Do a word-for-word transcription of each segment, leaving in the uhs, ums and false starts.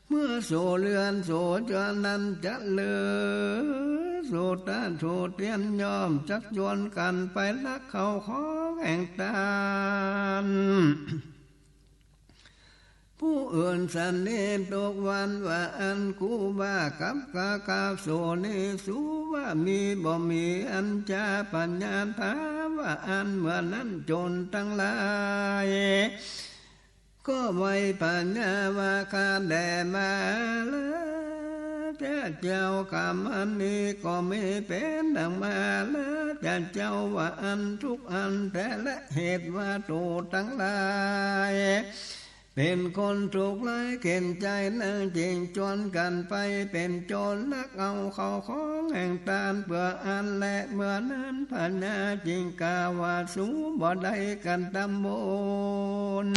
เมื่อสู่เฮือนสู่จวนนั้นจะลือ สู่ต้านสู่เตียนย่อมจักจวนกั๋นไปลักเข้าของแห่งต้าน ผู้อื่นสันนิษฐานทุกวันว่าอั้น กูว่ากับกา กาสู่นี้ สูว่ามีบ่มีอันจา พญาถามว่าอั้น เมื่อนั้นโจรตังหลาย ก็ไหว้พญาว่า ข้าแด่มาแล้ว เจ้า กรรมอันนี้ก็มีเป๋นดังมาแล้ว เจ้า ว่าอั้น ทุกอันแต๊แล เหตุว่าโตตังหลาย เป๋นคนทุกข์ร้ายเข็ญใจ๋นัก จึงจวนกั๋นไปเป๋นโจรลักเอาเข้าของแห่งต้าน เปื้ออั้นแล เมื่อนั้นพญาจึงกล่าวว่า สูบ่ได้กระตำบุญ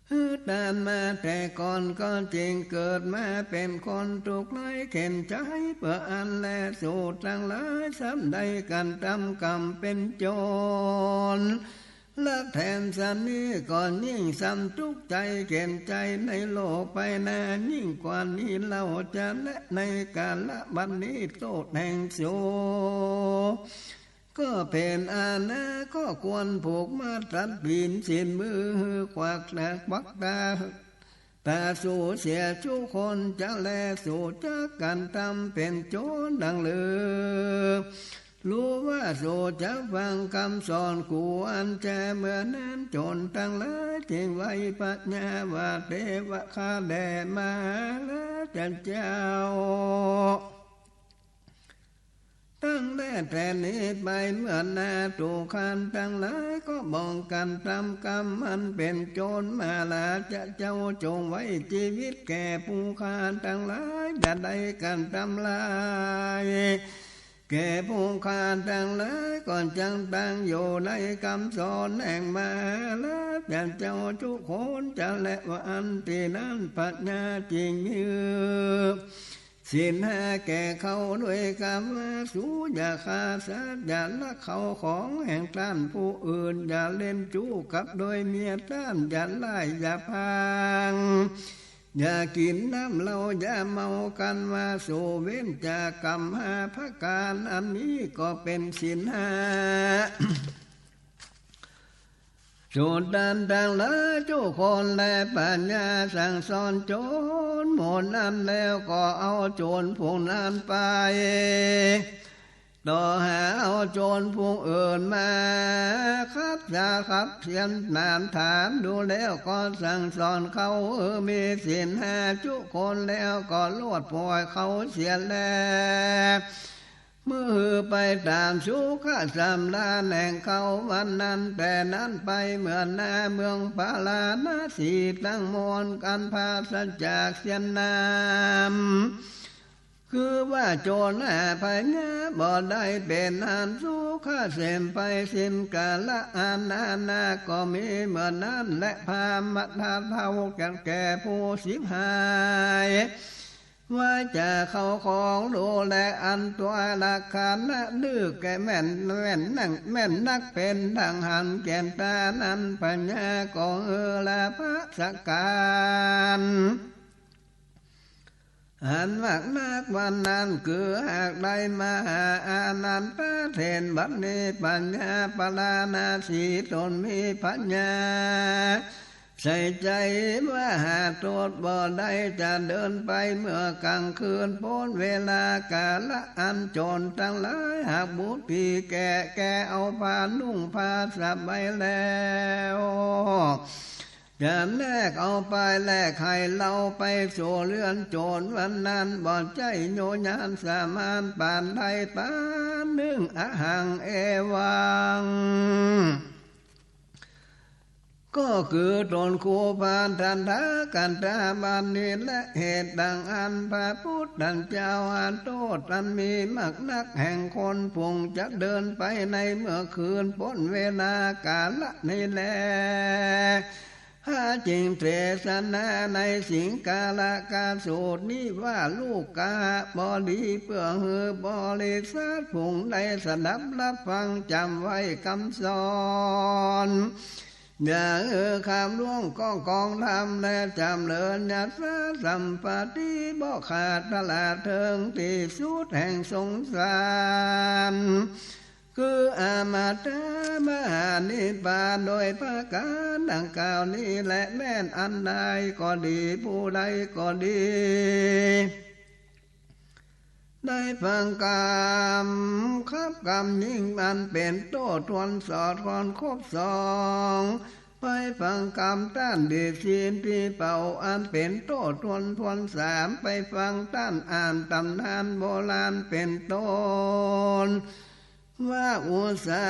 หื้อต้านมาแต่ก่อน ก็จึงเกิดมาเป๋นคนทุกข์ร้ายเข็ญใจ๋ เปื้ออั้นแล สูตังหลายซ้ำได้กระตำกรรมเป๋นโจร ลักแถมสันนี้ก็ยิ่งซ้ำทุกข์ใจ๋เข็ญใจ๋ในโลกไปหน้ายิ่งกว่านี้เล่าจะ และในกาละบัดนี้โต้ษแห่งสู ก็เป๋นอานา ก็ควรผูกมัดตัดปีนสิ้นมือ หื้อขวากแตกปักตา ตาสูเสียจุคนจะแล สูจักกระตำเป๋นโจรดังลือ รู้ว่าสูจะฟังกำสอนกูอันแจ เมื่อนั้นโจรตังหลายจึงไหว้พญาว่า เตวะ ข้าแด่มาแล้วเจ้า ตั้งแต่นี้ไปเมื่อหน้า ตุคานตังหลายก็บ่กระตำกรรมอันเป๋นโจรมาลา จะเจ้าจงไว้จีวิตแก่ผู้ข้าตังหลาย จะได้กระตำลาย แก่ผู้ข้าตังหลายก็จักตั้งอยู่ในกำสอนแห่งมาลา จะเจ้าจุคนจะแล ว่าอั้น ตี้นั้นพญาจึงหื้อ ศีลห้าแก่เขาด้วยกำว่า สูอย่าฆ่าสัตว์ อย่าลักเข้าของแห่งต้านผู้อื่น อย่าเล่นจู้กับโดยเมียต้าน อย่าร้ายอย่าพาง อย่ากิ๋นน้ำเหล้า อย่าเมากั๋น ว่าสูเว้นจากกรรมห้าประก๋านอันนี้ก็เป๋นศีลห้า สูต้านตังหลายจุคนแล พญาสั่งสอนโจรหมู่นั้นแล้ว ก็เอาโจรผู้นั้นไป ต่อหาเอาโจรผู้อื่นมา คัดจะคัดเขียนถามถามดูแล้ว ก็สั่งสอนเขา เออ มีศีลห้าจุคนแล้ว ก็โลดป่อยเขาเสียแล เมื่อไปต๋ามสุขสำราญแห่งเขาวันนั้น แต่นั้นไปเมื่อหน้าเมืองปาราณสีตังมวล อันปราศจากเสี้ยนน้ำ คือว่าโจรห้าพญาบ่ได้เป๋นอันสุขเสมไปสิ้นกาละ อานานาก็มีเมื่อนั้นแล พราหมณ์เฒ่าแก่ผู้ฉิบหาย ว่าจะเข้าของดูแลอันตัวละคานะ ดื้อแก่แม่น แม่นนัก แม่นนักเป๋นดังหันแก่นต๋านั้น พญาก็เออละพระสการ อันมากนักวันนั้น คือหากได้มาหาอานันทเถร บัดนี้พญาปาราณสีตนมีพญาใส่ใจ๋ว่า หากโตษบ่ได้จะเดินไปเมื่อกลางคืน ป๊นเวลากาละอันโจรตังหลาย หากบุตรีแก่ แก่เอาผ้านุ่งผ้าสบายแล้ว จะแลกเอาไปแลกให้เฮาไปสู่เฮือนโจรวันนั้น บ่ใจ้โยญาณสามานปานใดปานนึ่ง อหัง เอวัง ก็คือตนกูปาณทัตถะกัตถาบันนี้แล เหตุดังอันพระพุทธเจ้าหาโต้ษอันมีมากนักแห่งคนผงจะเดินไปในเมื่อคืนป๊นเวลากาละนี้แล พระจึงเตสนาในสิงคาละกสูตรนี้ว่า ลูกกาบดี เปื้อหื้อบริษัทผงได้สดับรับฟังจ๋ำไว้กำสอน อย่าหื้อข้ามล่วงกอง กองธรรม และจ๋ำเริญญาตสัมปัตติ บ่ขาดตลอดเถิงตี้สุดแห่งสงสาร คืออมตะมหานิพพาน โดยประก๋านดังกล่าวนี้แล แม่นอันใดก็ดี ผู้ใดก็ดี ได้ฟังกำ คับกำยิ่งอันเป๋นโต้ษ ทวนสอดคอนครบสอง ไปฟังกำต้านดีดซีนตี้เป่า อันเป๋นโต้ษ ทวน ทวนสาม ไปฟังต้านอ่านต๋ำนานโบราณเป๋นต้น ว่าอุสสา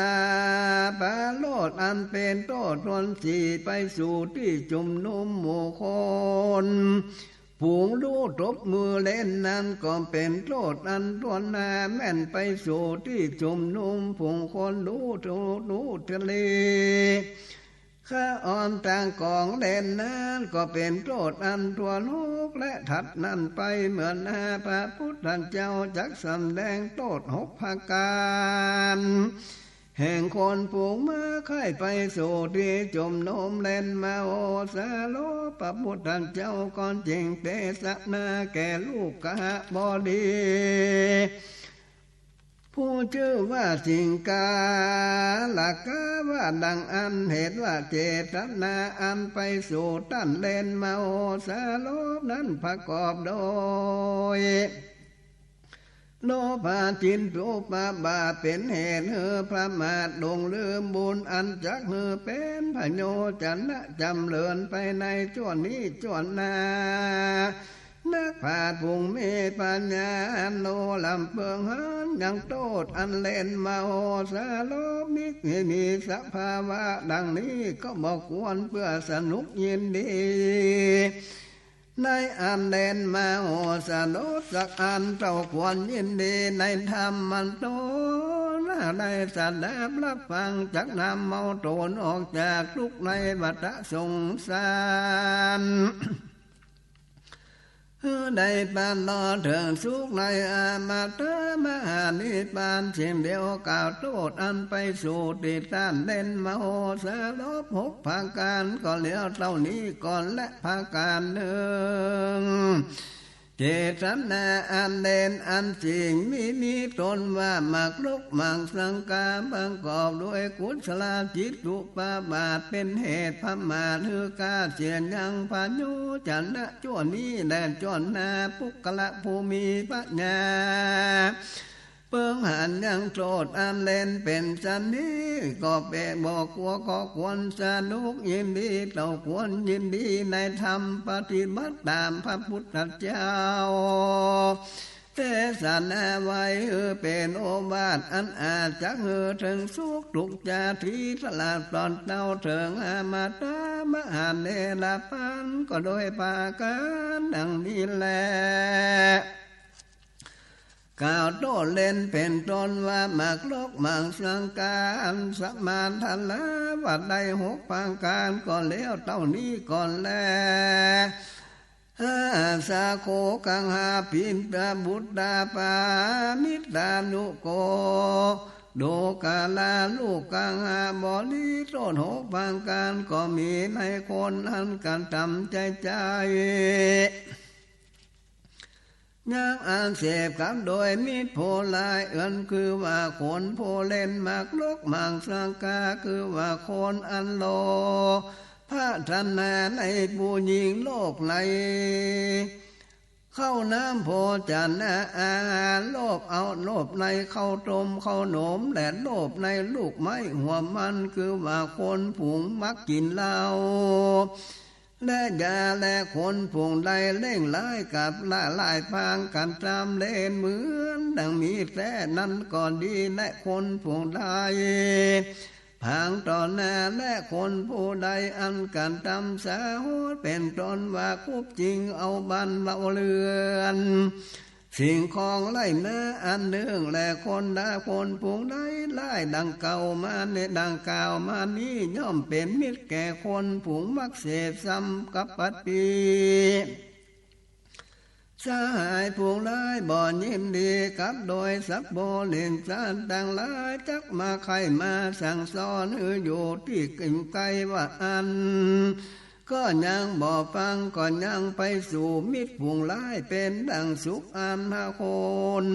ปะโลด อันเป๋นโต้ษ ทวนสี่ ไปสู่ตี้จุมนุมหมู่คน ฝูงดูตบมือเล่นนั้นก็เป๋นโต้ษ อันทวนห้า แม่นไปสู่ตี้จุมนุมฝูงคนดูถูกดูทะเล ข้าอ่อนต่างกองเล่นนั้นก็เป๋นโต้ษ อันทวนหก และถัดนั้นไป เหมือนหน้าพระพุทธเจ้าจักสำแดงโต้ษหกประก๋าน แห่งคนฝูงมาใค่ไปสู่ตี้จุมนุมเล่นมโหสถ พระพุทธเจ้าก็จึงเตสนาแก่ลูกกหบดี ผู้จื้อว่าสิงคาลกะ ว่าดังอั้น เหตุว่าเจตนาอันไปสู่ต้านเล่นมโหสถนั้นประกอบโดย โลภะจิตตุปะบาท เป๋นเหตุหื้อประมาทหลงลืมบุญ อันจักหื้อเป๋นพโยชนะจ๋ำเริญไปในจั้วนี้จั้วหน้า นักปราชญ์ผู้มีปัญญาอันรู้ล้ำเปิงหันยังโต้ษอันเล่นมโหสถมิใค่มีสภาวะดังนี้ก็บ่ควรเปื้อสนุกยินดี ในอันเล่นมโหสถสักอัน เต้าควรยินดีในธรรมอันต๋นได้สดับฮับฟัง จักนำเอาต๋นออกจากทุกข์ในวัฏสงสาร หื้อได้ปานลอดเถิงสุขในอมตะมหานิพพาน สิ่งเดียวกล่าวโต้ษอันไปสู่ตี้ต้านเล่นมโหสถหกประก๋าน ก็เหลือเต้านี้ก่อนแล ประก๋านนึ่ง เจตนาอันเล่นอันสิ่งมี มีต้นว่ามากลกมากสังกา ประกอบด้วยกุศลจิตตุปะบาท เป๋นเหตุประมาทหื้อคลาดเสียยังพโยชนะจั้วนี้แลจั้วหน้า ปุคคละผู้มีปัญญา เปิงหันยังโต้ษอันเล่นเป๋นสันนี้ ก็เป๋นบ่กลัว ก็ควรสนุกยินดี เต้าควรยินดีในธรรม ปฏิบัติต๋ามพระพุทธเจ้าเตสนาไว้ หื้อเป๋นโอวาทอันอาจจักหื้อเถิงสุขทุกจาติ ตลอดปลอดเต้าเถิงอมตะมหานิพพาน ก็โดยประก๋านดังนี้แล กล่าวโต้ษเล่นเป๋นต้นว่ามากลกมากสังกา อันสมาทละว่าได้หกประก๋าน ก็แล้วเต้านี้ก่อนแล หาสาโขกังหาปินตบุตตาปามิตานุโก โดกาลาลูกกังหาบริโต้ษหกประก๋าน ก็มีในคนอันกระตำใจ๋ใจ๋ ยังอันเสพกำโดยมิตรผู้ร้าย อันคือว่าคนผู้เล่นมากลกมากสังกา คือว่าคนอันโลภะตัณหาในผู้หญิงโลภในข้าวน้ำโภชนะอาหาร โลภเอา โลภในข้าวต้มข้าวหนม และโลภในลูกไม้หัวมัน คือว่าคนผู้มักกิ๋นเหล้า และยา และคนผู้ใดเร่งร้ายกับละลายพรางกันต๋ามเล่นเหมือนดังมีแต๊นั้นก็ดี และคนผู้ใดผางต่อหน้า และคนผู้ใดอันกระตำสาโหดเป๋นต้นว่าคุบจิงเอาบ้านเอาเรือน สิ่งของไร่นาอันนึ่ง และคนดาคนผู้ใดร้ายดังเก่ามานี้ ดังกล่าวมานี้ ย่อมเป๋นมิตรแก่คนผู้มักเสพสัมปตติ สหายฝูงหลายบ่ยินดีกับโดยสัพปุริสะตังหลาย จักมาใค่มาสั่งสอนหื้ออยู่ตี้เกร็งไกรว่าอั้น ก็ยังบ่ฟัง ก็ยังไปสู่มิตรฝูงหลาย เป๋นดั่งสุกอันหาคน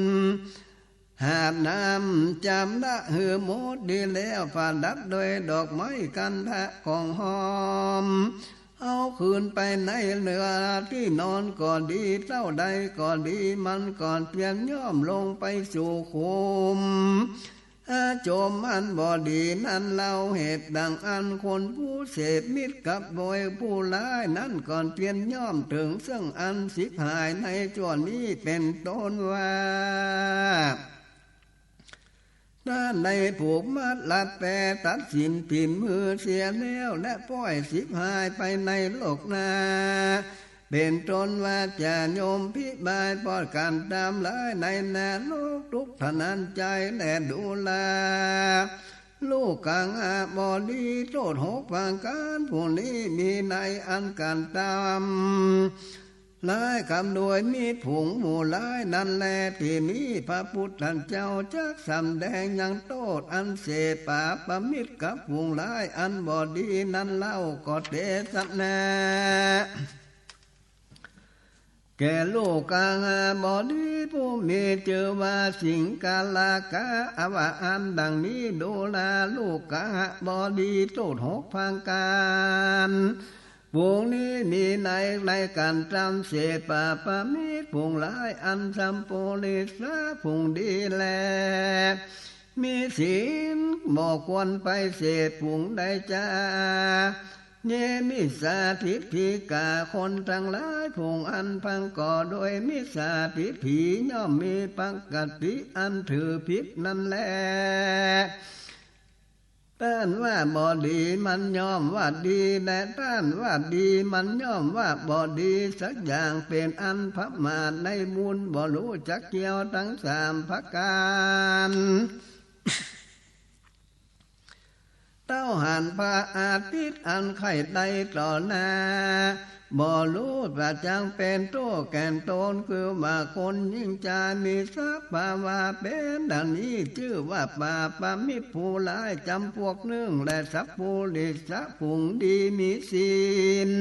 หาบน้ำจำระหื้อหมดดีแล้ว ประดับโดยดอกไม้คันธะของหอม เอาขึ้นไปในเฮือตี้นอนก็ดี เต้าใดก็ดี มันก็เตียนย่อมลงไปสู่ขุม อาจมอันบ่ดีนั้นเล่า เหตุดั่งอั้นคนผู้เสพมิตรกับโดยผู้หลายนั้นก็เตียนย่อมเถิงเซิ่งอันฉิบหายในจั่วนี้ เป๋นต้นว่า ต้านได้ผูกมัดรัดแปรตัดสินถิ่มหื้อเสียแล้ว และป้อยฉิบหายไปในโลกหน้า เป๋นต้นว่าจะยมพิบายปอดก๋านตามหลายในนรกทุกข์ทนันใจ และดูรา ลูกกหบดีโต้ษหกประก๋าน ผู้นี้มีในอันก๋านตามหลายกับโดยมิตรฝูงหมู่หลายนั้นแล ตี้นี้พระปุทธเจ้าจักสำแดงยังโต้ษอันเสพปาปมิตรกับฝูงหลายอันบ่ดีนั้นเล่า ก็เตสนา แก่ลูกกหบดีผู้มีจื้อว่าสิงคลากะ ว่าอั้นดั่งนี้ ดูราลูกกหบดีโต้ษหกประก๋าน ฝูงนี้มีในในก๋านตามเสพปาปมิตรฝูงหลายอันสัพปุริสะฝูงดีแล มีศีลบ่ควรไปเสพฝูงใดจา เย มิจฉาทิฏฐิกา คนตังหลายฝูงอันประกอบโดยมิจฉาทิฏฐิ ย่อมมีปกติอันถือผิดนั้นแล ต้านว่าบ่ดีมันย่อมว่าดี และต้านว่าดีมันย่อมว่าบ่ดีสักอย่าง เป๋นอันประมาทในบุญ บ่ฮู้จักเกี่ยวตังสามประก๋าน เต้าหันพระอาทิตย์อันใค่ได้ต่อหน้า บ่ฮู้ว่าจักเป๋นโต้ษแก่ตน คือว่าคนยิ่งจายมีสภาวะเป๋นดั่งนี้ จื้อว่าปาปมิตรผู้หลายจ๋ำพวกนึ่ง และสัพปุริสะฝูงดีมีศีล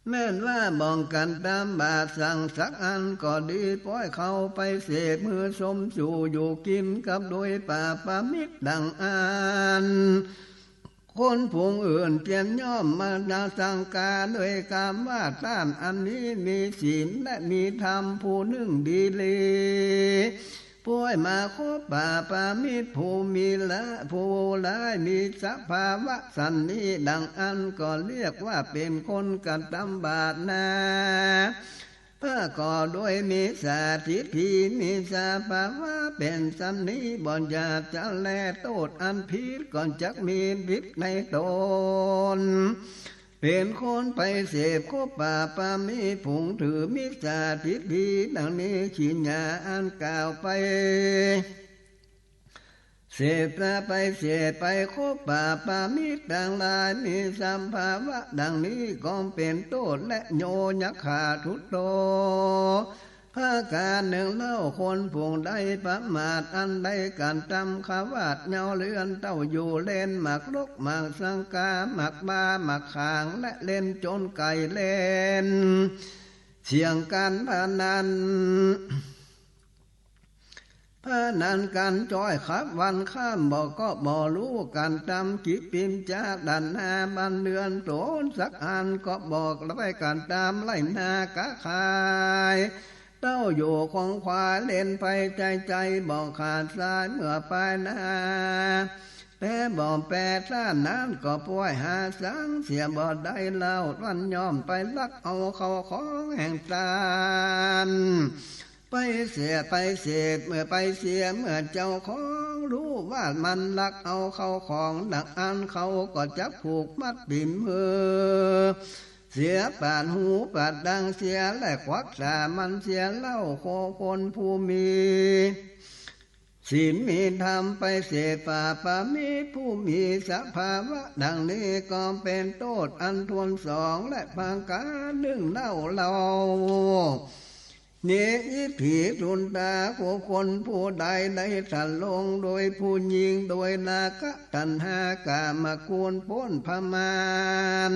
แม่นว่าบ่ก๋านตามบาปสั่งสักอันก็ดี ป้อยเขาไปเสพหื้อชมสู่อยู่กิ๋นกับโดยปาปมิตรดั่งอั้น คนฝูงอื่นเตียนย่อมมานาสังกา โดยกำว่าต้านอันนี้มีศีลและมีธรรมผู้นึ่งดีหลี ป้อยมาคบปาปมิตรผู้มีละ ผู้หลายมีสภาวะสันนี้ดั่งอั้น ก็เรียกว่าเป๋นคนกระตำบาปนา ประกอบโดยมิจฉาทิฏฐิ มีสภาวะเป๋นสันนี้ บ่อยากจะแลโต้ษอันผิด ก็จักมีผิดในตน เป๋นคนไปเสพคบปาปมิตรฝูงถือมิจฉาทิฏฐิดังนี้ กิริยาอันกล่าวไป เสพไปเสพไปคบปาปมิตรตังหลาย มีสภาวะดังนี้ ก็เป๋นโต้ษและโย ยักขา ทุตโต ประก๋านนึ่งเล่า คนฝูงใดประมาทอันได้กระตำขวาดเหย้าเรือนเต้าอยู่ เล่นหมากรุกหมากสังกา หมากบา หมากขาง และเล่นโจรไก่ เล่นเสี่ยงก๋านพนัน พนันกั๋นจ้อยขับวันค่ำ บ่ก็บ่ฮู้ก๋านตามกิจปิมจากดันหาบันเดือนตนสักอัน ก็บ่ได้ก๋านตามไล่นาก๊าขาย เต้าอยู่ของขวายเล่นไปใจใจ บ่ขาดสายเมื่อปายนา แต่บ่แปดล้านนั้นก็ป้อยหาสังเสียบ่ได้เล่า ต้านย่อมไปลักเอาเข้าของแห่งต้าน ไปเสียไปเสพเมื่อไปเสียเมื่อเจ้าของฮู้ว่ามันลักเอาเข้าของดังอั้น เขาก็จักผูกมัดติ่มหื้อ เสียปาดหูปาดดังเสีย และควักสามันเสียเล่า โคคนผู้มี ศีลมีธรรมไปเสพบาป มีผู้มีสภาวะดังนี้ก็เป๋นโต้ษอันถ้วนสอง และประก๋านนึ่งเล่า เล่าเน อิทธิสุนทา บุคคลผู้ใดได้ทรงโดยผู้หญิง โดยราคะตัณหากามคุณป๊นประมาณ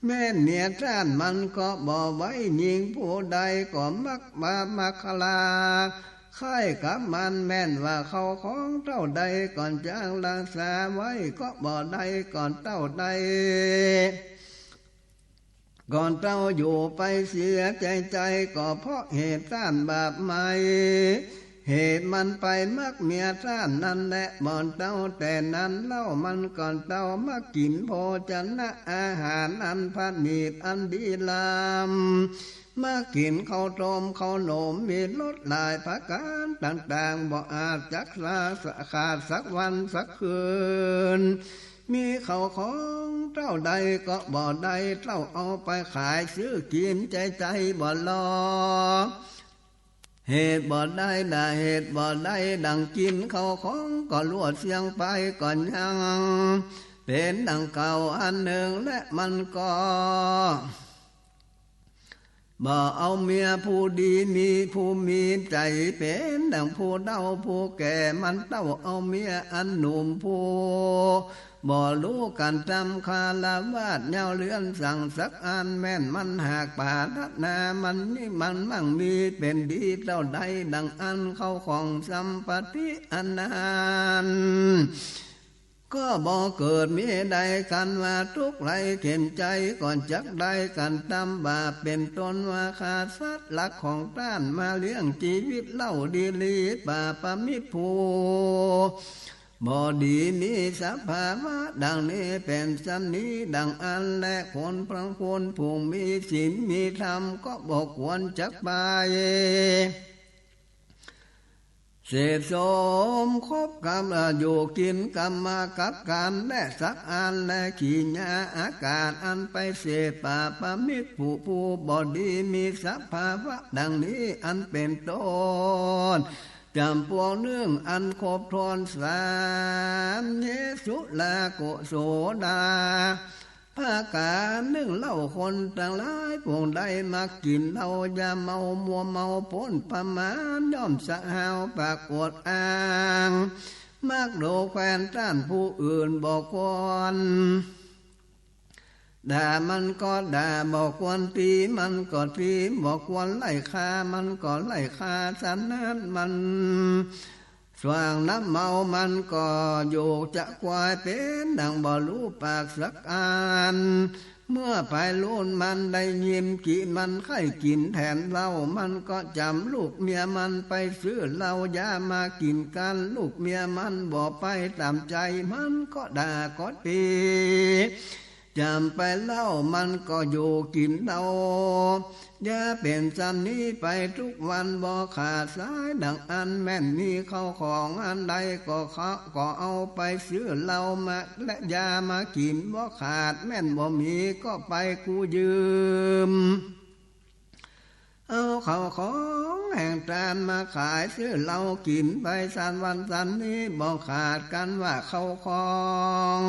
แม่นเมียต้านมันก็บ่ไหว หญิงผู้ใดก็มักมามักคลา ใค่กับมัน แม่นว่าเข้าของเต้าใดก็จักรักษาไว้ ก็บ่ได้ก็เต้าใด ก็เต้าอยู่ไปเสีย ใจ๋ๆ ก็เพราะเหตุต้านบาปใหม่ เหตุมันไปมักเมียต้านนั้นแหละ บ่เต้าแต่นั้นเล่า มันก็เต้ามากิ๋นโภชนะอาหารอันประณีตอันดีล้ำ มากิ๋นข้าวต้มข้าวหนมมีรสหลายประก๋านต่างๆ บ่อาจจักขาดสักวันสักคืน มีเข้าของเต้าใดก็บ่ได้ เต้าเอาไปขายซื้อกิ๋นใจ๋ๆ บ่ลอ เหตุบ่ได้ดา เหตุบ่ได้ดังกิ๋นเข้าของก็ลวดเสี้ยงไป ก็ยังเป๋นดังเก่าอันนึ่ง และมันก็ บ่เอาเมียผู้ดี มีผู้มีใจ๋เป๋นดังผู้เฒ่าผู้แก่ มันเต้าเอาเมียอันหนุ่มผู้บ่ฮู้ก๋านตำคฤหัสถ์ เย้าเฮือนสังสักอัน แม่นมันหากปรารถนา มันนี่มันมั่งมีเป๋นดีเต้าใด ดังอั้นเข้าของสัมปติอันนั้น ก็บ่เกิดมีได้ กันว่าตุ๊กข์ใดเข็ญใจ๋ ก็จักได้ก๋านตำบาป เป๋นต้นว่าฆ่าสัตว์รักของต้านมาเลี้ยงจีวิตเล่า ดีหลีบาปมิตรผู้บ่ดี มีสภาวะดังนี้เป๋นสันนี้ ดังอั้นแล คนพระคนผู้มีศีลมีธรรม ก็บ่ควรจักไป เสพสมคบกับ เอ่อ อยู่กิ๋นกำมากับกั๋น และสักอัน และขีญาอากาศอันไปเสพบาปมิตรผู้ผู้บ่ดี มีสภาวะดังนี้อันเป๋นต้น จ๋ำปวกนึ่งอันครบถ้วนสาม เย สุรา โก โสดา ประก๋านนึ่งเล่า คนตังหลายผู้ใดมักกิ๋นเหล้ายาเมามัวเมาป๊นประมาณ ย่อมสะหาวปากอวดอ้าง มักดูแควนต้านผู้อื่นบ่ควรด่ามันก็ด่า บ่ควรตี๋มันก็ตี๋ บ่ควรไล่ฆ่ามันก็ไล่ฆ่า สะนั้นมัน ส่วงน้ำเมามันก็อยู่จะควาย เป๋นดังบ่ฮู้ปากสักอัน เมื่อปายรุ่นมันได้ยิน กิ๋มันใค่กิ๋นแถมเหล้า มันก็จ๋ำลูกเมียมันไปซื้อเหล้ายามากิ๋นกั๋น ลูกเมียมันบ่ไปต๋ามใจ๋ มันก็ด่าก็ตี๋ จ๋ำไปเล่า มันก็อยู่กิ๋นเหล้ายาเป๋นสันนี้ไปทุกวันบ่ขาดสาย ดังอั้นแม่นมีเข้าของอันใดก็เขา ก็เอาไปซื้อเหล้ามาและยามากิ๋นบ่ขาด แม่นบ่มีก็ไปกู้ยืม เอาเข้าของแห่งต้านมาขายซื้อเหล้ากิ๋นไปสันวันสันนี้บ่ขาด กันว่าเข้าของ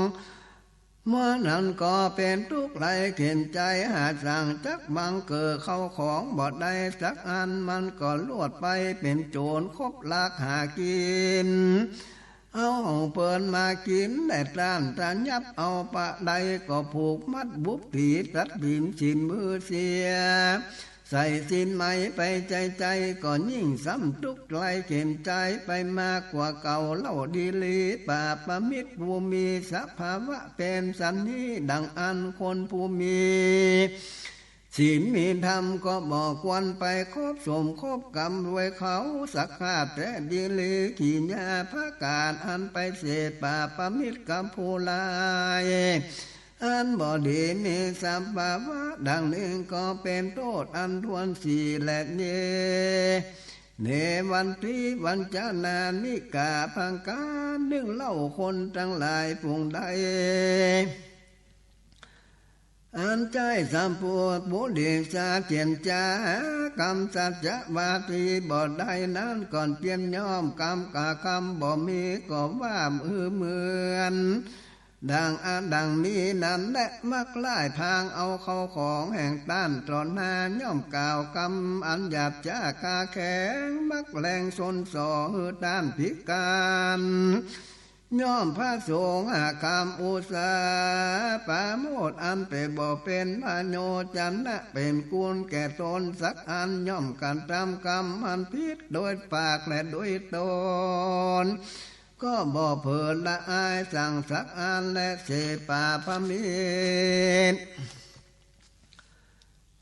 เมื่อนั้นก็เป๋นตุ๊กข์ใดเข็ญใจ๋ หาสั่งจักบังเกิดเข้าของบ่ได้สักอัน มันก็ลวดไปเป๋นโจ๋รคบลักหากิ๋น เอาของเปิ้นมากิ๋น และต้านตะยับเอาปะใดก็ผูกมัดบุบตี๋ตัดบิ่มสินมือเสีย ใส่สินไหมไปใจ๋ๆ ก็ยิ่งซ้ำตุ๊กข์ใดเข็ญใจ๋ไปมากกว่าเก่าเล่า ดีหลีบาปมิตรผู้มีสภาวะเป๋นสันนี้ ดังอั้นคนผู้มีศีลมีธรรมก็บ่ควรไปคบสมคบกำด้วยเขาสักคาบแต๊ ดีหลีขีญาประก๋านอันไปเสพบาปมิตรกับผู้หลาย อันบ่ดีมีสภาวะดังนี้ก็เป๋นโต้ษอันถ้วนสี่แล เย เน วัตถี วัจจานานิกา ประก๋านนึ่งเล่า คนตังหลายผู้ใด อันใจ๊สัพพุริสาเจียรจ๋า กำสัจจะวาทีบ่ได้นั้น ก่อนเจียรย่อมกำกระกำบ่มี ก็ว่าอือเหมือน ดังอาดังนี้นั้นแล มักไล่พรางเอาเข้าของแห่งต้านต่อหน้า ย่อมกล่าวกำอันหยาบจ๊ากาแข็ง มักแลงซนส่อหื้อต้านพิการ ย่อมพระสงฆ์หากำอุตสาหะปราโมทย์ อันเป๋นบ่เป๋นพโยจนะ เป๋นคุณแก่ตนสักอัน ย่อมกระทำกำอันผิดโดยปากและโดยตน ก็บ่เผินละอายสังสักอัน และเสพปาปมิตร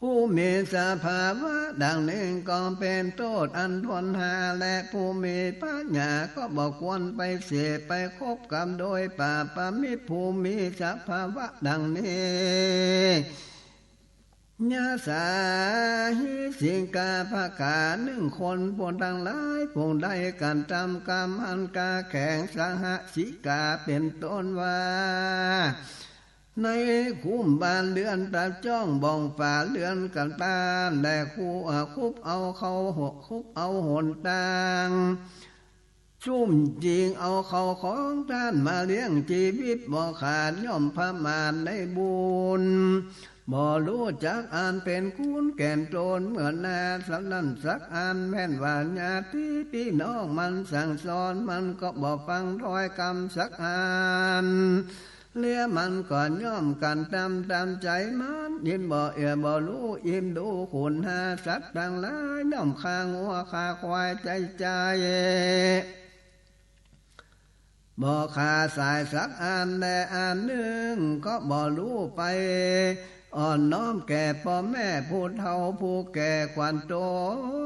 ผู้มีสภาวะดังนี้ก็เป๋นโต้ษอันทนหา และผู้มีปัญญาก็บ่ควรไปเสพไปคบกับโดยปาปมิตร ผู้มีสภาวะดังนี้ ยะสาหิสิกา ผะกานึ่งคนผู้ตังหลายผู้ใดกระทำกำอันกาแข็ง สหสิกา เป๋นต้นว่า ในคุ้มบ้านเรือนตะจ้องบ่องฝาเรือนกระต้าน และคู่อาคุบเอาเข้าหกคุบเอาหนตาง ซุ่มจิงเอาเข้าของต้านมาเลี้ยงจีวิตบ่ขาด ย่อมประมาทในบุญ บ่ฮู้จักอันเป๋นคุณแก่ตนเมื่อนา สำนั้นสักอัน แม้นว่าญาติปี้น้องมันสั่งสอน มันก็บ่ฟังถ้อยกำสักอัน เลี้ยมันก็ย่อมกระทำต๋ามใจ๋มัน ยินบ่เอื่อบ่ฮู้ อิ่มดูคุณหาสัตว์ตังหลาย ย่อมฆ่างัวฆ่าควายใจ๋ใจ๋ บ่ขาดสายสักอัน และอันนึ่งก็บ่ฮู้ไปอ่อนน้อมแก่ป้อแม่ผู้เฒ่าผู้แก่ขวัญต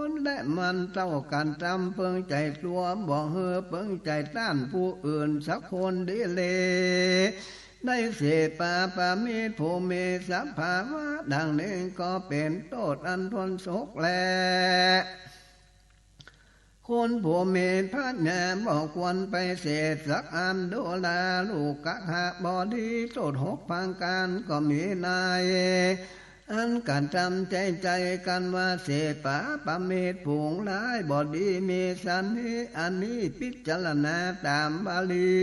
น และมันเต้ากระทำเปิงใจ๋ตั๋ว บ่หื้อเปิงใจ๋ต้านผู้อื่นสักคนดีเล ได้เสพปาปมิตร ผู้มีสภาวะดังนี้ก็เป๋นโต้ษอันทนสกแล คนผู้มีปัญญาบ่ควรไปเสพสักอัน ดูราลูกขะบดี โต้ษหกประก๋านก็มีใน อันกระทำใจ๋ใจ๋กั๋นว่าเสพปาปมิตร ฝูงร้ายบ่ดีมีสันนี้ อันนี้พิจารณาต๋ามบาลี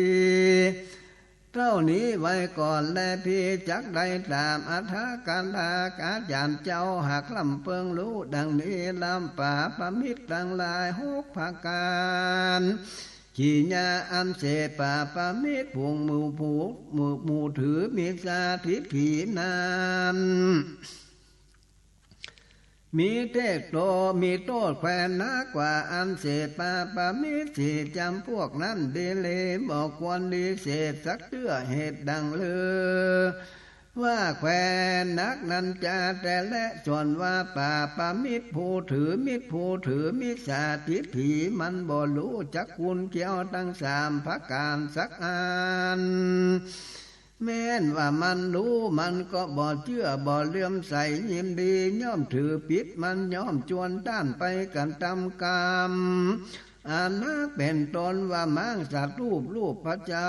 เต้านี้ไว้ก่อนแล พี่จักได้ต๋ามอรรถกถา อาจ๋ารย์เจ้าหากล้ำเปิงฮู้ดังนี้ ล้ำปาปมิตรตังหลายหกประก๋าน กิริยาอันเสพปาปมิตร ฝูงหมู่ผู้ หมู่ หมู่ถือมิจฉาทิฏฐินั้น มีเตโต มีโต้ษแควนนักกว่าอันเสพปาปมิตรสี่จ๋ำพวกนั้นดีเล บ่ควรดีเสพสักเตื้อ เหตุดังลือว่าแควนนักนั้นจา แต่แลส่วนว่าปาปมิตร ผู้ถือมิตร ผู้ถือมิจฉาทิฏฐิ มันบ่ฮู้จักคุณเกี่ยวตังสามประก๋านสักอัน แม้นว่ามันฮู้ มันก็บ่เจื้อ บ่เลื่อมใสยินดี ย่อมถือปิด มันย่อมจวนต้านไปกระทำกรรม อันนักเป๋นต้นว่าหมางสัตว์รูป รูปพระเจ้า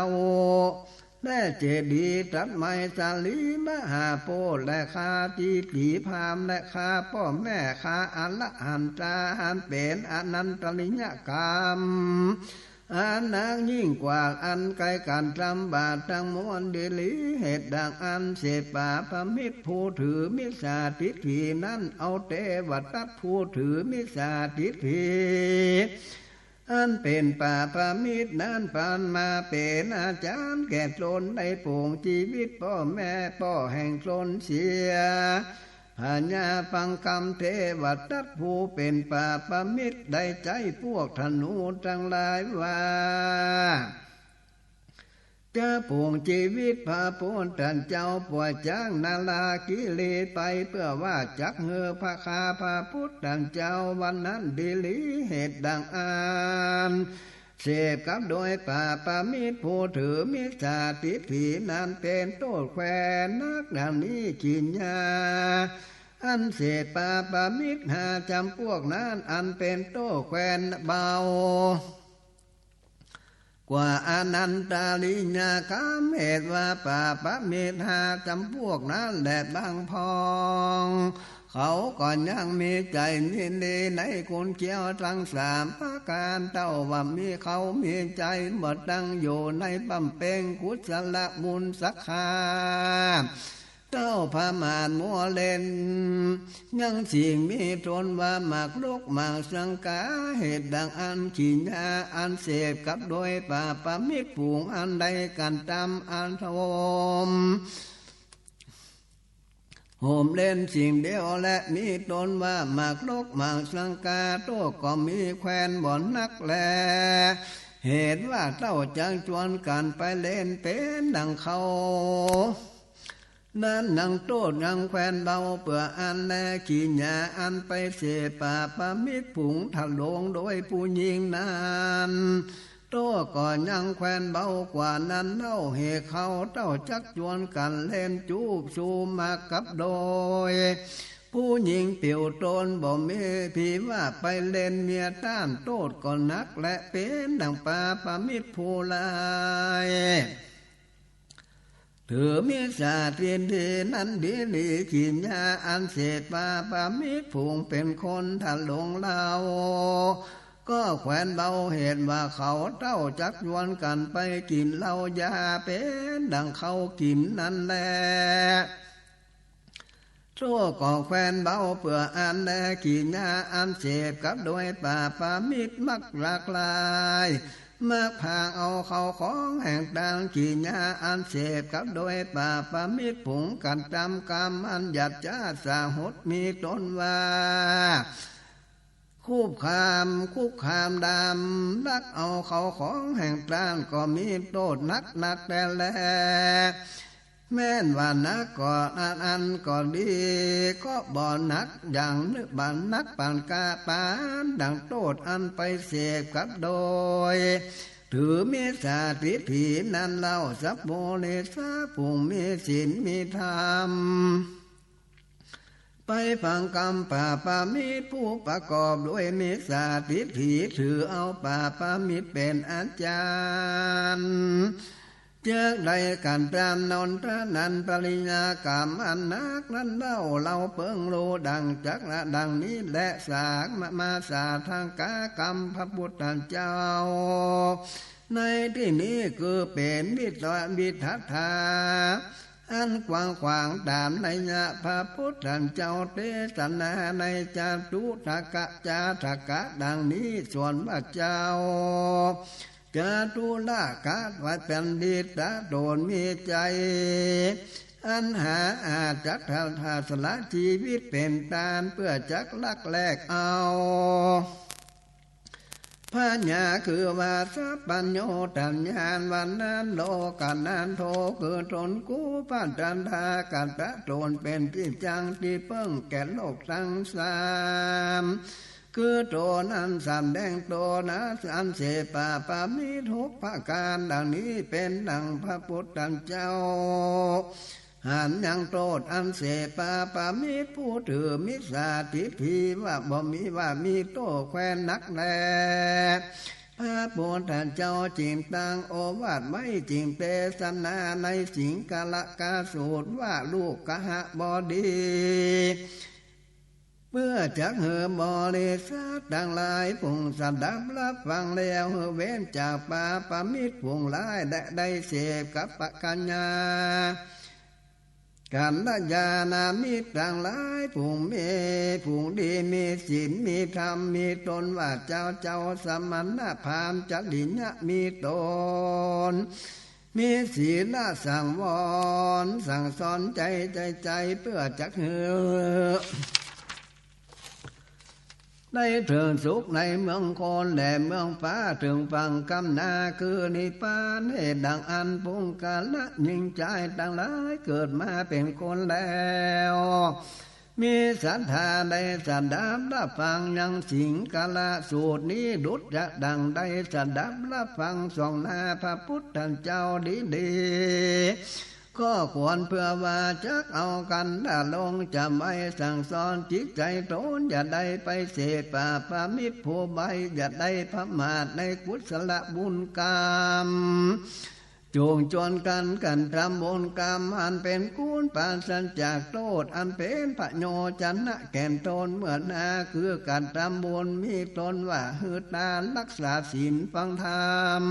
และเจดีย์ ตรัสไหม้สาลีมหาโพธิ์ และฆ่าตีตีพราหมณ์ และฆ่าป้อแม่ ฆ่าอรหันตา อันเป๋นอนันตริยกรรม อันนักยิ่งกว่าอันใค่กั๋นทำบาปตังมวลดีหลี เหตุดังอั้นเสพปาปมิตรผู้ถือมิจฉาทิฏฐินั้น เอาเตวทัตผู้ถือมิจฉาทิฏฐิ อันเป๋นปาปมิตรนั้น ปันมาเป๋นอาจ๋ารย์แก่ตน ได้ปลงจีวิตป้อแม่ป้อแห่งตนเสีย พญาปังคำเตวทัตผู้เป๋นปาปมิตร ได้ใจ๊พวกธนูตังหลายว่า จะปลงจีวิตพระพุทธเจ้า ป่วยจากนราคิรีไป เพื่อว่าจักหื้อพระคาพระพุทธเจ้าวันนั้นดีหลี เหตุดังอั้น เสพกับโดยปาปมิตรผู้ถือมิจฉาทิฏฐินั้น เป๋นโต้ษแควนนักดังนี้ กิริยาอันเสพปาปมิตรห้าจ๋ำพวกนั้น อันเป๋นโต้ษแควนเบา กว่าอนันตริยกรรม เหตุว่าปาปมิตรห้าจ๋ำพวกนั้นแลบางพ่อง เขาก็ยังมีใจ๋ยินดีในคุณเกี้ยวตึงสามประก๋าน เต้าว่ามีเขามีใจ๋บ่ตั้งอยู่ในบำเพ็งกุศลบุญสักข้า เต้าประมาทมัวเล่น ยังสิ่งมีต้นว่าหมากรุกหมากสังกา เหตุดังอั้นขีญาอันเสพกับโดยปาปมิตรฝูงอันได้กระทำอันโหม โหมเล่นสิ่งเดียวแล มีต้นว่าหมากรุกหมากสังกา โต้ก็มีแควนบ่นักแล เหตุว่าเต้าจักจวนกั๋นไปเล่นเป๋นดังเขา นั้นยังโต้ษยังแควนเบา เปื้ออั้นแลขีญาอันไปเสพปาปมิตรฝูงทะลวงโดยผู้ญิงนั้น โต้ก็ยังแควนเบากว่านั้นเล่า เหตุเขาเต้าจักจวนกั๋นเล่นจูบชูหมากกับโดย ผู้ญิงปิ๋วตนบ่มีผีว่าไปเล่นเมียต้าน โต้ษก็นักแลเป๋นดังปาปมิตรผู้ร้าย ถือมิจฉาทิฏฐินั้นดีหลี ขีญาอันเสพปาปมิตรฝูงเป๋นคนทะลวงเล่า ก็แควนเบา เหตุว่าเขาเต้าจักจวนกั๋นไปกิ๋นเหล้ายาเป๋นดังเขากิ๋นนั้นแล โต้ก็แควนเบา เปื้ออั้นแลขีญาอันเสพกับโดยปาปมิตรมักหลากหลาย มักพาเอาเข้าของแห่งตาน ขีญาอันเสพกับโดยปาปมิตรฝูงกระทำกรรมอันหยาบจ๊าดสาหด มีต้นว่า คุกคาม คุกคามดำ ลักเอาเข้าของแห่งตาน ก็มีโต้ษนักนักแต๊แล แม้นว่านักก็อันอั้นก็ดี ก็บ่นักอย่างนึ่ง บ่นักปานกาปานดังโต้ษอันไปเสพกับโดย ถือมิจฉาทิฏฐินั้นเล่า สัพปุริสะผู้มีศีลมีธรรม ไปฟังกำปาปมิตรผู้ประกอบด้วยมิจฉาทิฏฐิ ถือเอาปาปมิตรเป๋นอาจารย์ จักได้กระทำนนทนันตริยกรรมอันนักนั้นเล่า เฮาเปิงฮู้ดังจักละดังนี้แล สามาสาธกกรรมพระพุทธเจ้า ในตี้นี้คือเป๋นวิทววิทัฏฐา อันกว้างขวางต๋ามนัยยะพระพุทธเจ้าเตสนาในจาตุตกะจาตกะดังนี้ ส่วนว่าเจ้าจาตุรกะว่าบัณฑิตะต๋นมีใจ๋ อันหาอาจจักทำสละจีวิตเป๋นตาน เปื้อจักลักแลกเอา พญาคือว่าสัพพัญญูตญาณวันนั้น โลกนันโทคือต๋นกู้ ปัตตันทากัตตะต๋นเป๋นตี้จั้งตี้เปิ้งแก่โลกตังสาม คือต๋นอันสำแดงต๋นอันเสพปาปมิตรหกประก๋านดังนี้ เป๋นดังพระพุทธเจ้า หันยังโต้ษอันเสพปาปมิตรผู้ถือมิจฉาทิฏฐิว่าบ่มี ว่ามีโต้ษแควนนักแล พระพุทธเจ้าจึงตรัสโอวาทไว้ จึงเตสนาในสิงคละกสูตรว่าลูกขหบดี เปื้อจักหื้อบริษัทตังหลายฝูงสดับฮับฟังแล้ว หื้อเว้นจากปาปมิตรฝูงร้าย และได้เสพกัปปะกัญญา กัลยาณมิตรตังหลายฝูงมี ฝูงดีมีศีลมีธรรม มีต๋นว่าเจ้า เจ้าสมณพราหมณ์จริยะมีต๋น มีศีลสังวรสั่งสอนใจ๋ ใจ๋ ใจ๋ เปื้อจักหื้อ ได้เถิงสุขในเมืองคนและเมืองฟ้า เถิงฝั่งก้ำหน้าคือนิพพาน เหตุดังอั้นปุคคละญิงจายตังหลาย เกิดมาเป๋นคนแล้ว มีศรัทธาได้สดับฮับฟังยังสิงคละสูตรนี้ ดุจจะดั่งได้สดับฮับฟังส่องหน้าพระพุทธเจ้าดีดี ก็ควรเปื้อว่าจักเอากันดำรงจ๋ำไว้สั่งสอนจิตใจ๋ต๋น อย่าได้ไปเสพปาปมิตรผู้ใบ้ อย่าได้ประมาทในกุศลบุญกรรม จุ่งจวนกั๋นกระทำบุญกรรมอันเป๋นกุศล ปราศจากโต้ษ อันเป๋นประโยชนะแก่ต๋น เมื่อหน้า คือกระทำบุญมีต้นว่า หื้อตาน รักษาศีล ฟังธรรม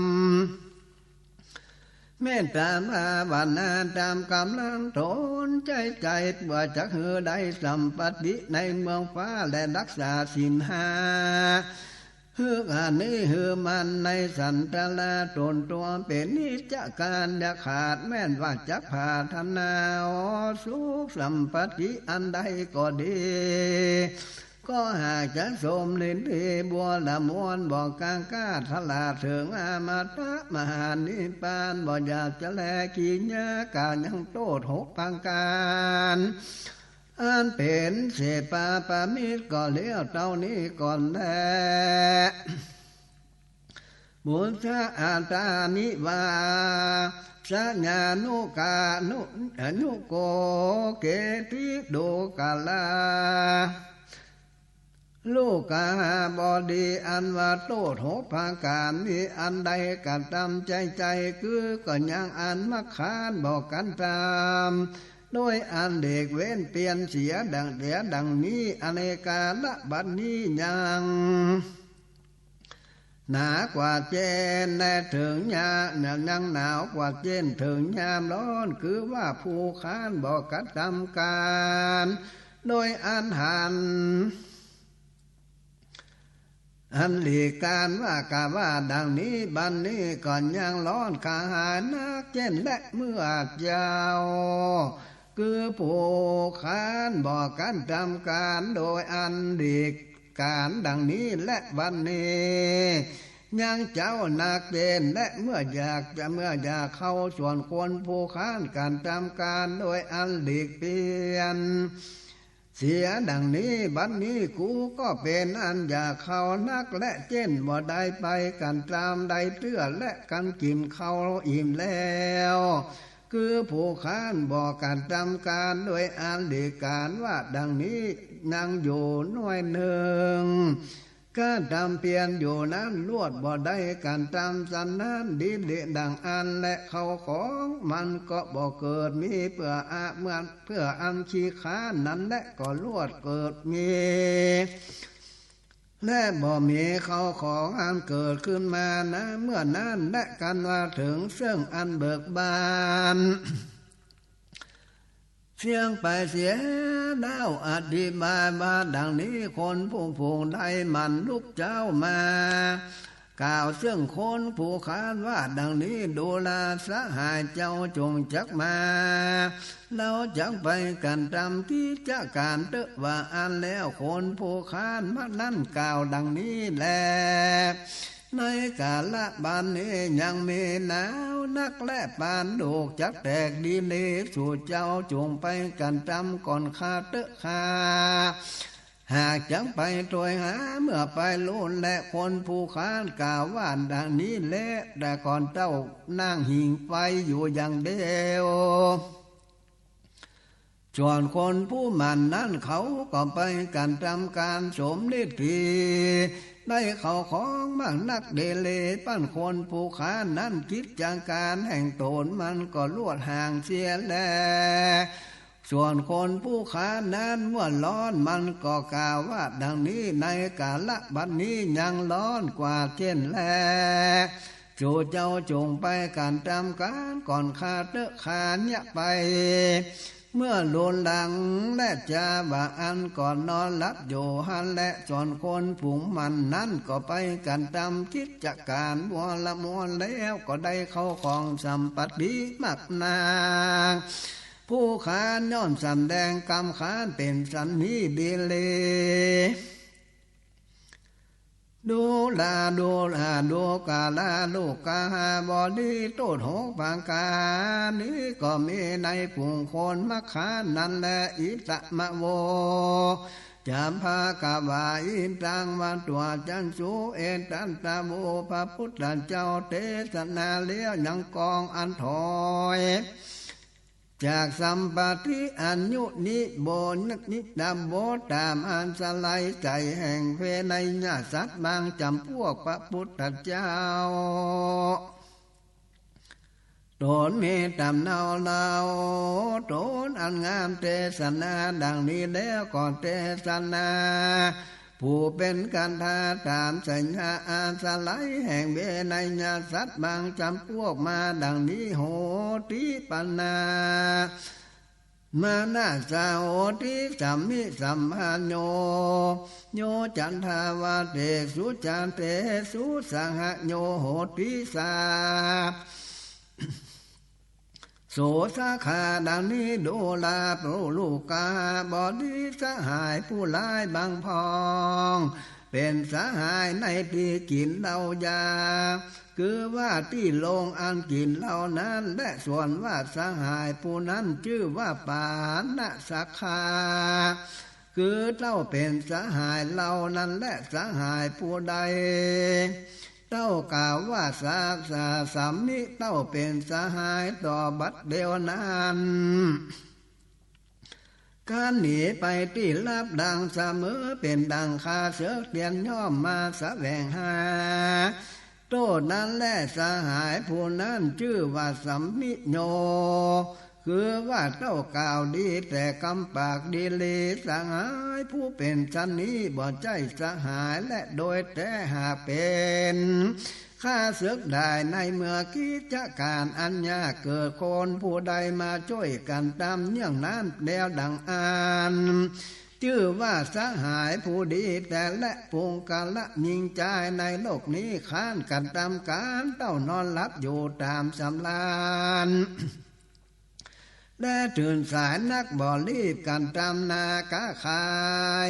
เมตตาภาวนาต๋ามก๋ำลังต๋น ใจ๊ใจ๋เปื้อจักหื้อได้สัมปัตติในเมืองฟ้า และรักษาศีลห้า หื้ออันนี้หื้อมั่นในสันตะลาต๋นตั๋ว เป๋นนิจจการ อย่าขาดแม่นว่าจักผาดถนา สุขสัมปัตติอันใดก็ดี ก็หากจะสมฤทธิ์ดีบัวละมวล บ่กังขาด ตลาดเถิงอมตะมหานิพพาน บ่อยากจะแลกิริยา กล่าวยังโต้ษหกประก๋าน อันเป๋นเสพปาปมิตร ก็เลี้ยวเต้านี้ก่อนแล ปุจจะอัตตานิวาสยานุกานุ อนุโกเกติโดกาลา ลูกาบดี อันว่าโต้ษหกประก๋านนี้ อันใดกระทำใจ๊ใจ๋ คือก็ยังอันมักขานบ่กระทำ โดยอันหลีกเว้นเปียรเสียดัง เสียดังนี้ อันในกาละบัดนี้ยัง หนากว่าแจ้ง และเถิงยาม ยังหนาวกว่าแจ้ง เถิงยามร้อน คือว่าผู้ขานบ่กระทำก๋าน โดยอันหัน อันหลีกก๋านว่า กาว่าดังนี้ บัดนี้ก็ยังร้อนกระหายนักแจ้งแล เมื่อเจ้า คือผู้ขานบ่กระทำก๋าน โดยอันหลีกก๋านดังนี้แล บัดนี้ยังเจ้านักแจ้งแล เมื่ออยากจะ เมื่ออยากเข้า ส่วนคนผู้ขานกระทำก๋าน โดยอันหลีกเปียรเสียดังนี้ บัดนี้กูก็เป๋นอันอยากเข้านักแล แจ้งบ่ได้ไปกระทำได้เตื้อแล กันกิ๋นข้าวอิ่มแล้ว คือผู้ขานบ่กระทำก๋าน โดยอันหลีกก๋านว่าดังนี้ ยังอยู่หน้อยนึ่ง กระทำเปียรอยู่นั้น ลวดบ่ได้กระทำสันนั้น ดีหลีดังอั้นแล ข้าวของมันก็บ่เกิดมี เปื้ออะ เมื่อ เปื้ออันขี้ขานนั้นแล ก็ลวดเกิดมี และบ่มีข้าวของอันเกิดขึ้นมานะ เมื่อนั้นแล กันว่าเถิงเซิ่งอันเบิกบาน เสี้ยงไปเสียแล้ว อธิบายว่าดังนี้ คนผู้ฝูงได้หมั่นลุกเจ๊ามา กล่าวเซิ่งคนผู้ขานว่าดังนี้ ดูราสหายเจ้าจงจักมา เฮาจักไปกระทำกิจก๋านเต๊อะ ว่าอั้นแล้ว คนผู้ขานมานั้นกล่าวดังนี้แล ในกาละบัดนี้ยังมีหนาวนักแล ปานโดกจักแตกดีหลี สูเจ้าจงไปกระทำก่อนข้าเต๊อะ ข้าหากจักไปตวยหา เมื่อไปลูนแล คนผู้ขานกล่าวว่าดังนี้แล แต่ก่อนเต้านั่งหิ่งไฟอยู่อย่างเดียว ส่วนคนผู้หมั่นนั้นเขาก็ไปกระทำก๋านสมฤทธิ์ดี ได้ข้าวของมากนักดีหลี ปานคนผู้ขานนั้นกิจก๋านแห่งต๋นมันก็ลวดห่างเสียแล ส่วนคนผู้ขานนั้นเมื่อร้อนมันก็กล่าวว่าดังนี้ ในกาละบัดนี้ยังร้อนกว่าแจ้งแล สูเจ้าจงไปกระทำก๋านก่อนข้าเต๊อะ ข้าเยียะไป เมื่อลูนหลังแล จาบ่าอั้นก็นอนหลับอยู่หั้นแล ส่วนคนผู้หมั่นนั้นก็ไปกระทำกิจก๋านบัวละมวลแล้ว ก็ได้ข้าวของสัมปัตติมากนัก ผู้ขานย่อมสำแดงกำขานเป๋นสันนี้ดีหลี ดูรา ดูรา ดูกาลา ลูกาบดี โต้ษหกประก๋านนี้ก็มีในฝูงคนมักขานนั้นแล อิตมะโว จะภะคะวา อิตัง วัตถุ จักขุ เอตัตตะโว พระพุทธเจ้าเตสนาแล้วยังกองอันถอย จากสัมปติอายุนิโบนิดาโบตามอาศรัยใจ๋แห่งเวไนยสัตว์บางจ๋ำปวก พระปุทธเจ้า ต๋นมีต๋ำเนาเล่า ต๋นอันงามเตสนาดังนี้แล้วก็เตสนา ผู้เป๋นกันทาต๋ามสัญญาอาศรัยแห่งเวไนยสัตว์บางจ๋ำปวกมาดังนี้ โหติปนา มานาสาโหติสัมมิสัมพันโย โยจันทาวาเตสุจันเตสุสหโยโหติสา โสสาขาดังนี้ดูราปุลุกาบดีสหายผู้หลายบางพ่อง เป๋นสหายในตี้กิ๋นเหล้ายา คือว่าตี้โฮงอันกิ๋นเหล้านั้นแล ส่วนว่าสหายผู้นั้นจื้อว่าปาณสัคคา คือเต้าเป๋นสหายเฮานั้นแล สหายผู้ใด เต้ากล่าวว่าสา สา สัมมิ เต้าเป๋นสหายต่อบัดเดี๋ยวนั้น ครั้นหนีไปตี้ลับดังเสมอ เป๋นดังข้าเสือเตียนย่อมมาแสวงหา โต้นั้นแล สหายผู้นั้นจื้อว่าสัมมิโย คือว่าเต้ากล่าวดีแต่กำปากดีหลี สหายผู้เป๋นฉันนี้บ่ใจ้สหายแล โดยแต๊หากเป๋นข้าเสือกได้ในเมื่อกิจก๋านอันยากเกิดคนผู้ใดมาจ้วยกั๋นต๋ามเยื่องนั้นแล้วดังอั้น จื้อว่าสหายผู้ดีแต๊แล ปุงกะละญิงจายในโลกนี้ คร้านกั๋นต๋ามก๋านเต้านอนหลับอยู่ต๋ามสำราญ และตื่นสายนักบ่รีบกั๋นต๋ามนาก๊าขาย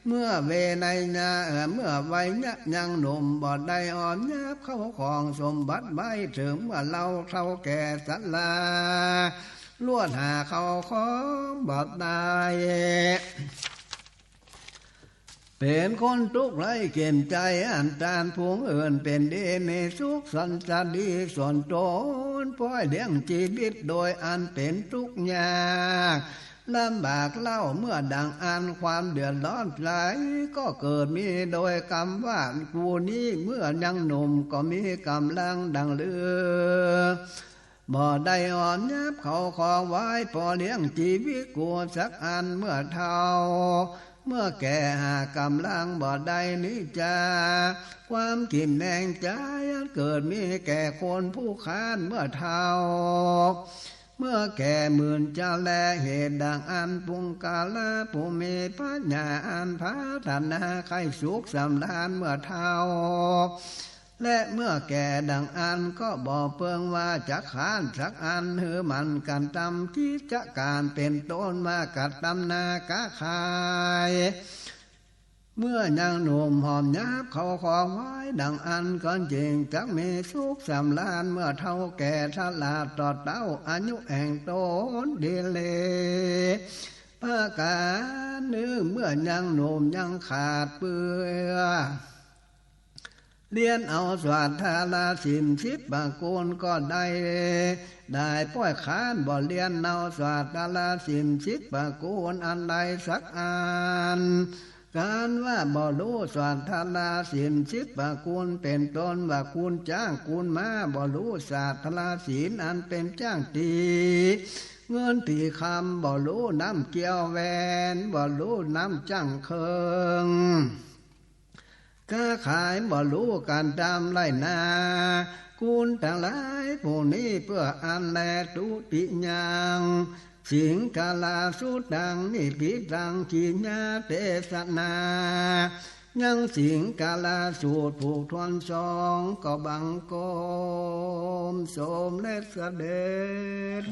เมื่อเวไนยะ เอ่อ เมื่อวัยยะยังหนุ่มบ่ได้ออมยับเข้าของสมบัติไว้ เถิงเมื่อเฒ่าเฒ่าแก่ชรา ลวดหาเข้าของบ่ได้ เป๋นคนตุ๊กข์ไร้เข็มใจ๋ อันต้านผู้อื่นเป๋นดี มีสุขสันต์ดี ส่วนต๋นป้อยเลี้ยงจีวิตโดยอันเป๋นตุ๊กข์ยากลำบากเล่า เมื่อดังอั้นความเดือดร้อนหลายก็เกิดมี โดยกำว่ากูนี้เมื่อยังหนุ่มก็มีก๋ำลังดังลือ บ่ได้ออมยับเข้าของไว้ ปอเลี้ยงจีวิตกูสักอัน เมื่อเฒ่า เมื่อแก่หากก๋ำลังบ่ได้นี้จา ความกิ่นแหนงใจ๋อันเกิดมีแก่คนผู้คร้านเมื่อเฒ่า เมื่อแก่หมื่นจะแล เหตุดังอั้นปุงกะละผู้มีปัญญาอันผาถนาใค่สุขสำราญเมื่อเฒ่า และเมื่อแก่ดังอั้นก็บ่เปิงว่าจะคร้านสักอัน หื้อหมั่นกั๋นต๋ามกิจก๋านเป๋นต้นว่ากั๋นต๋ามนาก๊าขาย เมื่อยังหนุ่มหอมยับเข้าของไว้ดังอั้นก็จึงจักมีสุขสำราญ เมื่อเฒ่าแก่ชราต่อเต้าอายุแห่งต๋นดีเล ประก๋านนึ่ง เมื่อยังหนุ่มยังขาดเปื้อ เฮียนเอาศาสตราศีลสิบประกูลก็ได้ ได้ป้อยคร้านบ่เฮียนเอาศาสตราศีลสิบประกูลอันใดสักอัน ก๋านว่าบ่ฮู้ศาสตราศีลสิบประกูล เป๋นต้นว่ากูลจ๊างกูลม้า บ่ฮู้ศาสตราศีลอันเป๋นจ๊างตี๋ เงินตี๋คำ บ่ฮู้น้ำเกี้ยวแหวน บ่ฮู้น้ำจ๊างเคิง ก๊าขายบ่ฮู้ก๋านต๋ามไฮ่นา กูลตังหลายผู้นี้เปื้ออั้นแล ตุติยัง สิงคลาสุตัง นิฏฐิตัง กิยาเตสนา ยังสิงคลาสูตรผูกถ้วนสอง ก็บังคมสมเร็จเสด็จ